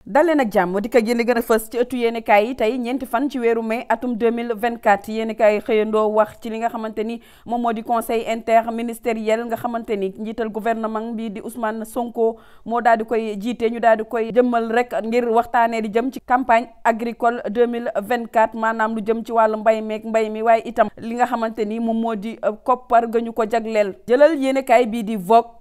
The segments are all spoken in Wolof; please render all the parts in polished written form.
daleen ak jàmm di ko génn gën a fës ci ëttu yéenekaay yi tey ñeenti fan ci weeru mai atum 2024 yéenekaay yi xëyandoo wax ci li nga xamante ni moom moo di conseil interministériel nga xamante ni njiital gouvernement bi di Ousmane Sonko moo daal di koy jiite ñu daal di koy jëmmal rek ngir waxtaanee di jëm ci campagne agricole 2024 maanaam lu jëm ci wàllu mbay mi waaye itam li nga xamante ni moom moo di koppar ga ñu ko jagleel jëlal yéenekaay bii di Vox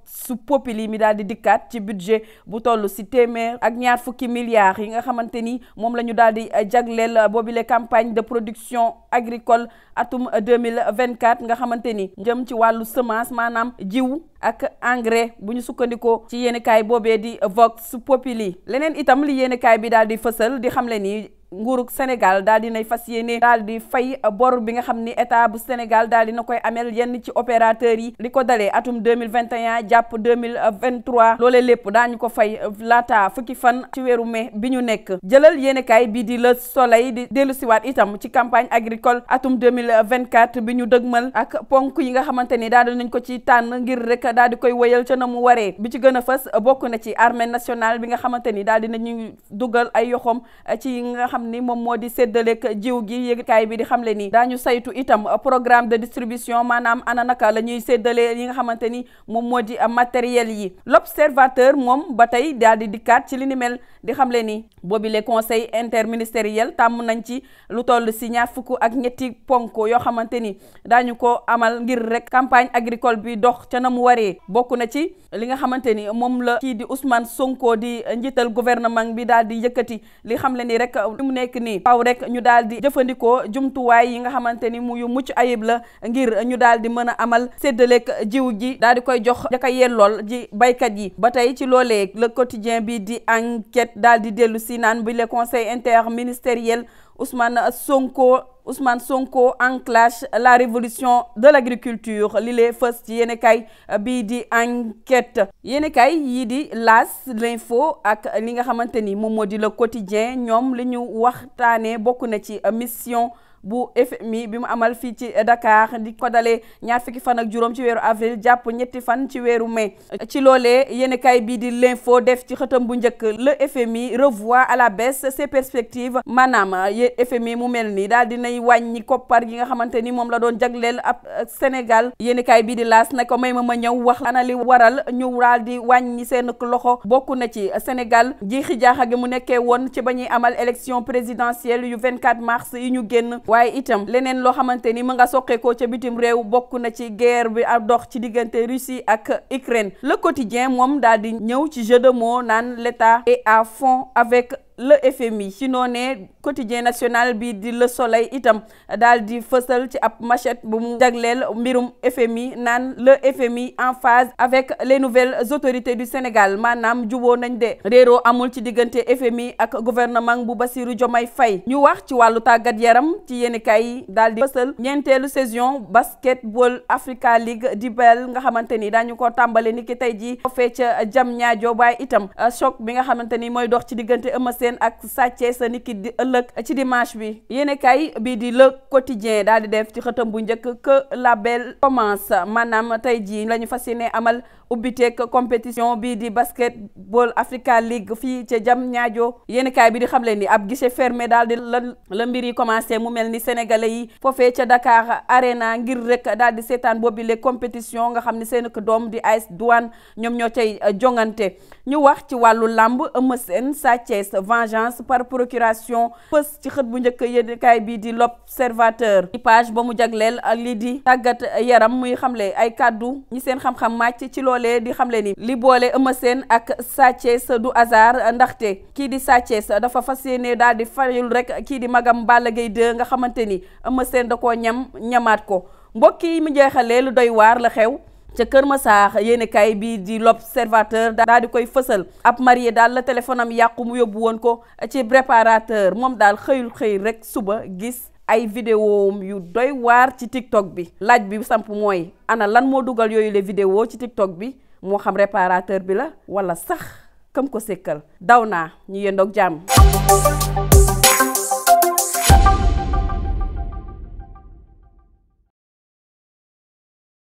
Populi mi daal di dikkaat ci budget bu toll si téeméer ak ñaar fukki milliards yi nga xamante ni moom la ñu daal di jagleel boobile campagne de production agricole atum 2024 nga xamante ni jëm ci wàllu semence maanaam jiw ak engrais bu ñu sukkandikoo ci yéenekaay boobee di Vox Populi leneen itam li yéenekaay bi daal di fësal di xamle ni nguurug Sénégal daal di nay fas yéene daal di fay bor bi nga xam ni état bu Sénégal daal di na koy amel yenn ci opérateurs yi li ko dalee atum 2021 jàpp 2023 loolee lépp daañu ko fay laata fukki fan ci weeru mai bi ñu nekk jëlal yéenekaay bii di Le Soleil di dellu siwaat itam ci campagne agricole atum 2024 bi ñu dëgmal ak ponk yi nga xamante ni daal di nañ ko ci tànn ngir rek daal di koy wëyal ca na mu waree bi ci gën a fës bokk na ci armée nationale bi nga xamante ni daal di nañu dugal ay yoxom ci nga xam ni moom moo di séddaleek jiw gi yéenekaay bi di xamle ni daañu saytu itam programme de distribution maanaam ana naka la ñuy séddale yi nga xamante ni moom moo di matériel yi L'Observateur moom ba tey daal di dikkaat ci li ni mel di xamle ni boobi les conseils interministériels tàmm nañ ci lu toll si ñaar fukk ak ñetti ponk yoo xamante ni daañu ko amal ngir rek campagne agricole bi dox ca na mu waree bokk na ci li nga xamante ni moom la kii di Ousmane Sonko di njiital gouvernement bi daal di yëkkati li xamle ni rek mu nekk nii faaw rek ñu daal di jëfandikoo jumtuwaay yi nga xamante ni yu mucc ayib la ngir ñu daal di mën a amal séddaleek jiw ji daal di koy jox jaka yellool ji baykat yi ba tey ci loolee le quotidien bi di enquête daal di dellu si naan bi le conseil interministériel Ousmane Sonko enclenche la révolution de l'agriculture li lee fës ci yéenekaay bii di enquête yéenekaay yii di L'As, L'Info ak li nga xamante ni moom moo di le quotidien ñoom li ñu waxtaanee bokk na ci mission bu FMI bi mu amal fii ci Dakar di ko dalee ñaar fukki fan ak juróom ci weeru avril jàpp ñetti fan ci weeru mai ci loolee yéenekaay bii di L'Info def ci xëtam bu njëkk le FMI revoit à la baisse ses perspectives maanaam FMI mu mel ni daal dinay wàññi koppar yi nga xamante ni moom la doon jagleel ab Sénégal yéenekaay bii di L'As na ko may ma ñëw wax ana li waral ñu daal di wàññi seen loxo bokk na ci Sénégal jiixi jaaxa gi mu nekkee woon ci ba ñuy amal élection présidentielle yu 24 mars yi ñu génn waaye itam leneen loo xamante ni mu nga soqeekoo ca bitim réew bokk na ci guerre bi ak dox ci diggante Russie ak Ukraine le quotidien moom daal di ñëw ci jeu de mots naan l'État est à fond avec le FMI ci noonee quotidien national bi di Le Soleil itam daal di fësal ci ab machette bu mu jagleel mbirum FMI naan le FMI en phase avec les nouvelles autorités du Sénégal maanaam juboo nañ de réeroo amul ci diggante FMI ak gouvernement bu Bassirou Diomaye Faye ñu wax ci wàllu tàggat yaram ci yéenekaay yi daal di fësal ñeenteelu saison basketball Africa League di bel nga xamante ni daañu ko tàmbale ni ki tey ji foofee ca Diamniadio waaye itam choc bi nga xamante ni mooy dox ci diggante ak Sa Thiès sa niki di ëllëg ci dimanche bi yéenekaay bii di Le Quotidien daal di def ci xëtam bu njëkk que la belle commence maanaam tey jii la ñu fas yéene amal ubbiteeg compétition bii di basketball Africa League fii ca Diamniadio yéenekaay bi di xamle ni ab guichet fermé daal di la mbir yi commencé mu mel ni sénégalais yi foofee ca Dakar Arena ngir rek daal di seetaan boobile compétition nga xam ni seen doom di AS Douane ñoom ñoo cay jongante ñu wax ci wàllu làmb Eumeu Sène Sa Thiès vengeance par procuration fës ci xët bu njëkk yéenekaay bii di L'Observateur ci page ba mu jagleel ak lii di tàggat yaram muy xamle ay kàddu ñi seen xam-xam màcc ci loolee di xamle ni li boole Eumeu Sène ak Sa Thiès du hasard ndaxte kii di Sa Thiès dafa fas yéene daal di fayul rek kii di magam Balla Gaye 2 nga xamante ni Eumeu Sène da koo ñamaat ko mbokk yi mu jeexalee lu doy waar la xew ca Kër Massar yéenekaay bii di L'Observateur daal di koy fësal ab marié daal la téléphone am yàqu mu yóbbu woon ko ci réparateur moom daal xëy rek suba gis ay vidéo yu doy waar ci TikTok bi laaj bi samp mooy ana lan moo dugal yooyu les vidéo ci TikTok bi moo xam réparateur bi la wala sax kam ko sekkal daw naa ñu yendoog jàmm